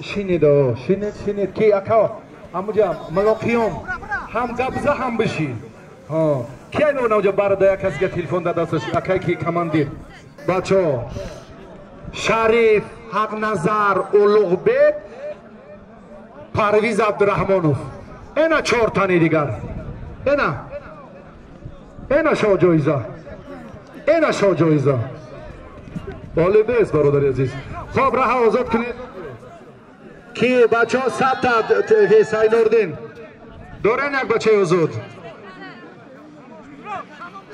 Шинед, шинед, шинед ки ака ҳамуҷа малоқиём ҳам гап за ҳам бишин. Ки айнонауҷа барада як касига телефон дадасташ акай ки командир. Бачо Шариф, Ҳақназар, Улуғбек, Парвиз Абдураҳмонов. Эна чор тани дигар. Эна. Эна шоҳ ҷоиза. Эна шоҳ ҷоиза. Олӣ бест, бародари азиз. Хоб, раҳа озод кунед. Ки бачаҳо сабта Сайнурдин дорен як бачаи озод.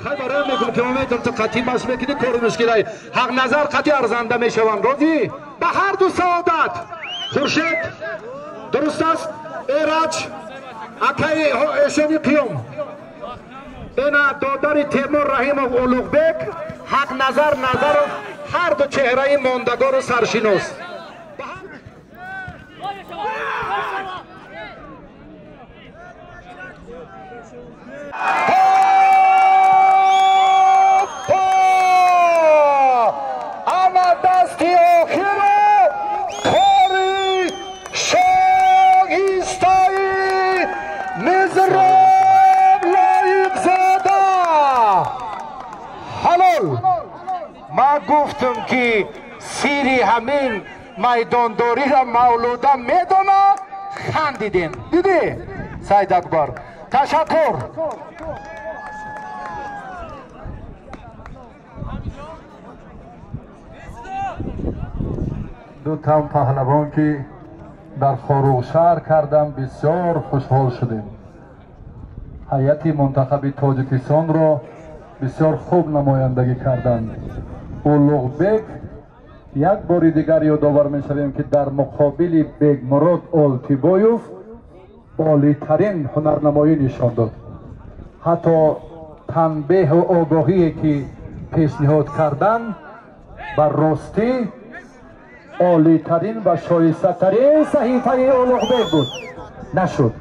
Хай барои мегӯм ки ма метавонам ту қатъи маш мекунӣ кори мушкилай. Ҳақназар қатъи арзанда мешаванд. Розӣ? Ба ҳар ду саодат. Хуршед дуруст аст? Эраҷ акаи эшони қиём. Эна додари Темур Раҳимов Улуғбек, Ҳақназар Назаров, ҳар ду чеҳраи мондагору саршинос. Ана дасти охиро кори шоистаи Мизроб Лоиқзода. Ҳалол. Ман гуфтам ки сири ҳамин майдондориро Мавлуда медона, хандидем. Дидӣ? Саид Акбар. Ташаккур. Ду тан паҳлавон ки дар Хоруғшаҳр кардам, бисёр хушҳол шудем. Ҳайати мунтахаби Тоҷикистонро бисёр хуб намояндагӣ карданд. Улуғбек як бори дигар ёдовар мешавем ки дар муқобили Бегмурод Олтибоев олитарин ҳунарнамоӣ нишон дод. Ҳатто танбеҳу огоҳие ки пешниҳод кардан ба ростӣ олитарин ва шоистатарин саҳифаи Улуғбек буд. Нашуд.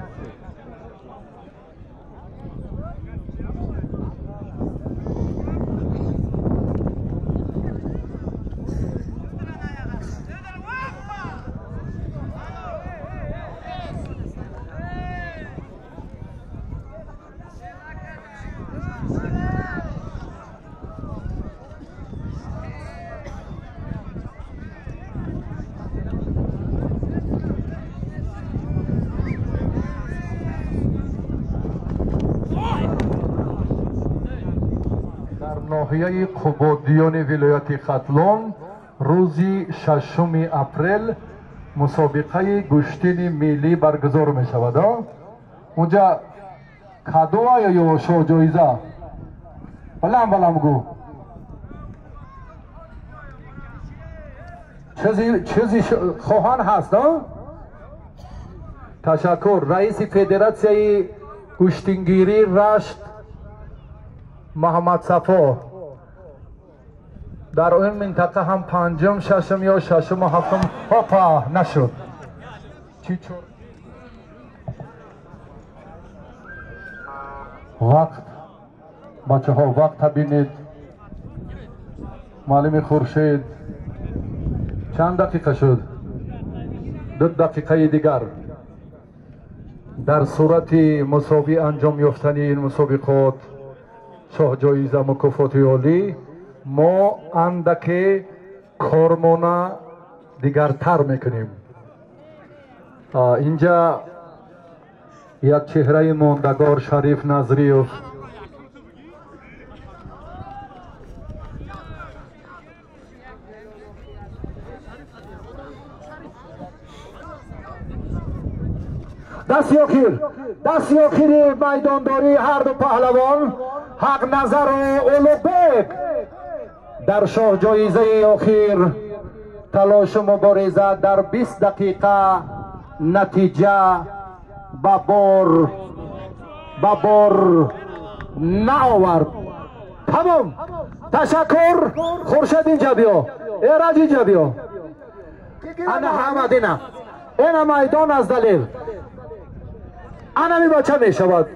Ноҳияи Қубодиёни вилояти Хатлон рӯзи 6 апрел мусобиқаи гӯштини миллӣ баргузор мешавад. Унҷа кадоа ё шоҳҷоиза? Балам балам гӯ. Чизи хоҳан ҳаст, Ташаккур. Раиси федератсияи гӯштингирӣ Рашт Маҳамадсафо дар ин минтақа ҳам панҷум, шашум ё шашуму ҳафтум. Ҳопа, нашуд. Вақт, бачаҳо, вақта бинед. Муаллими Хуршед, чанд дақиқа шуд? 2 дақиқаи дигар. Дар сурати мусовӣ анҷом ёфтани ин мусобиқот шоҳҷоиза мукофоти олӣ мо андаке кормона дигартар мекунем. Инҷа як чеҳраи мондагор Шариф Назриев. Дасти охир, дасти охири майдондории ҳарду паҳлавон Ҳақназару Улуғбек дар шоҳҷоизаи охир. Талошу мубориза дар 20 дақиқа натиҷа ба бор наовард. Тамом, ташаккур. Хуршед, инҷа биё. Эраҷ, инҷа биё. Ана ҳамад, ина, ина майдон аз далел. Анами бача мешавад.